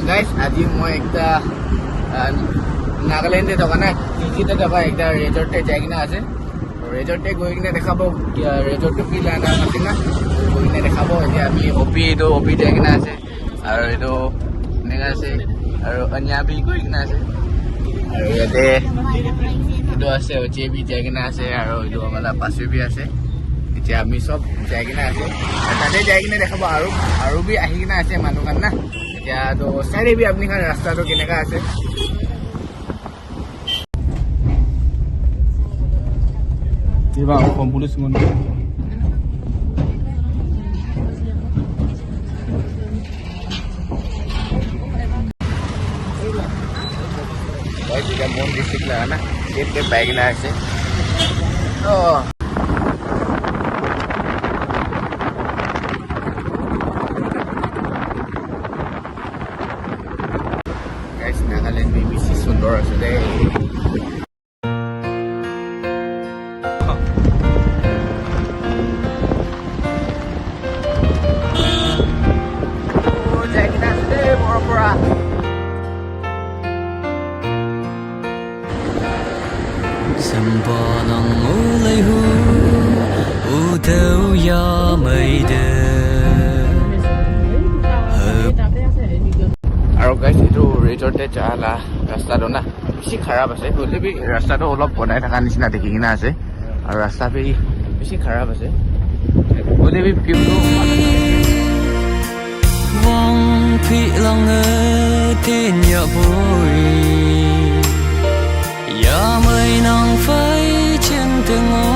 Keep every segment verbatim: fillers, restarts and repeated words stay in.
Guys, আজি মই একটা, আহ, নাগালেণ্ডে থকা নাই, দিল্লীতে থকা একটা ৰিজৰ্টে যাই কিনে আছে। ৰিজৰ্টে গৈ কিনে দেখাব, আহ, ৰিজৰ্টটো কি লাইন আছে না, গৈ কিনে দেখাব। এতিয়া আমি অপি, এইটো অপি যাই কিনে আছে, আৰু এইটো এনেকা আছে, আৰু অন্য বি গৈ কিনে আছে, আৰু ইয়াতে এইটো আছে, অজে বি যাই কিনে আছে, আৰু এইটো আমাৰ পাচু বি আছে। এতিয়া আমি চব যাই কিনে আছে, আৰু তাতে যাই কিনে দেখাব, আৰু আৰু বি আহি কিনে আছে মানুহ কাৰণে না। এতিয়া তো চাই দিবি আপুনি খান ৰাস্তাটো কেনেকা আছে। Iba, oh, kompulus ngono. Guys, ida Mon district laga na, gate te pai kena ase. Oh. Guys, Nagaland bi bishi sundor ase de. Oh, jai kena ase de, bor bor. Sempa nang ulai hu, uteu ya mai de. Aro guys, etu resort te ja la rasta tu na bishi kharab ase, hoile bi rasta tu olop bonai thaka nishina dikhi kena ase, aro rasta bi bishi kharab ase, hoile bi view tu bhal ase. Wang phi lang e tin ya boy. Ya mai nang fai chen te ngo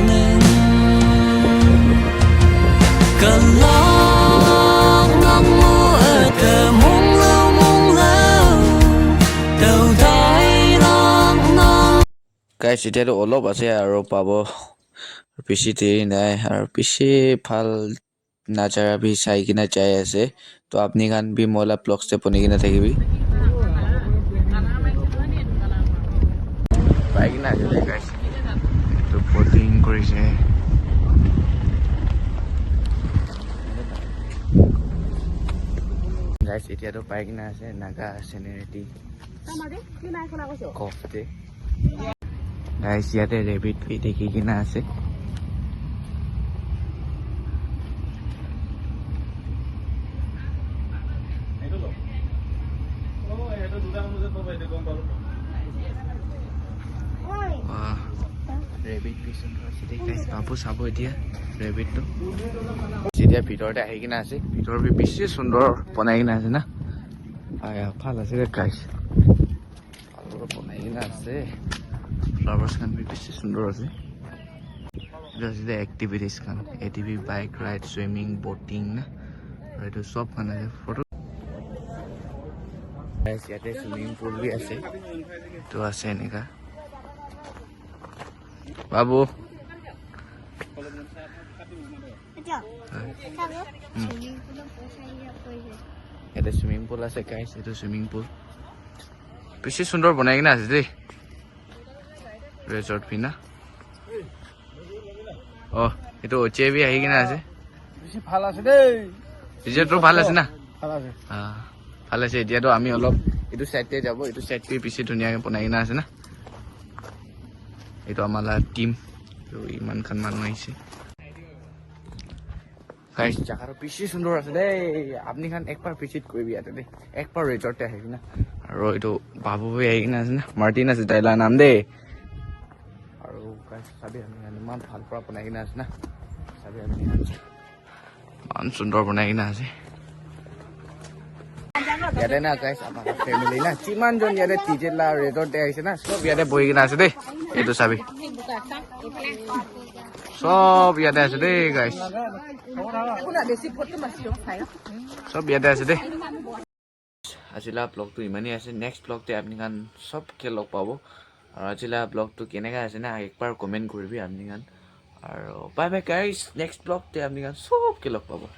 nen. Ka lang nang mo a te mong lao mong lao. Tau tai lang nang. Guys, etia tu olop ase aro pabo. Bishi deri nai aro bishi bhal najara bi sai kena jai ase. To apni khan bi moi la vlogs te bani kena thakibi. Pai kena ase de, guys. To boating kuri ase. Guys, etia to pai kena ase Naga scenery. Cove te. Guys, yate rabbit bi dikhi kena ase. Wah, rabbit bi sundor ase de, guys. Babu sabo etia rabbit to. Etia bhitor te ahi kena ase. Bhitor bi bishi sundor banai kena ase na. Aya, bhal ase de, guys. Bhal para banai kena ase. Flowers khan bi bishi sundor ase. Etu ase de activities khan. A T V, bike ride, swimming, boating na. Aru etu sob khan ase. Photo. Guys, yate swimming pool bi ase. Etu ase eneka. Babu. Hmm. Yate swimming pool ase, guys. Etu swimming pool. Bishi sundor banai kena ase de. Resort bi na. Oh, etu oche bi ahi kena ase. Bishi bhal ase de. Resort to bhal ase na? Bhal ase. Ah, bhal ase. Etia to ami olop etu side te jabo, etu side bi bishi dhuniya ke banai kena ase na. Etu amar la team. To iman khan manu ahise. Guys, jaga to bishi sundor ase de. Apni khan ekbar visit kuribi yate de. Ekbar resort te ahi kena. Aru etu babu bi ahi kena ase na. Martin ase tai la naam de. Aru guys, sabi ami khan iman bhal para banai kena ase na. Sabi ami khan iman sundor banai kena ase. Yate na guys, amar family na. Jiman jon yate T J la resort te ahise na. Sob yate bohi kena ase de. Etu sabi. Sob yate ase de, guys. Sob yate ase de. Aji la vlog tu imane ase. Next vlog te apni khan sob ke log pabo. Aru aji la vlog tu keneka ase na, ekbar comment kuribi apni khan. Aru bye bye, guys. Next vlog te apni khan sob ke log pabo.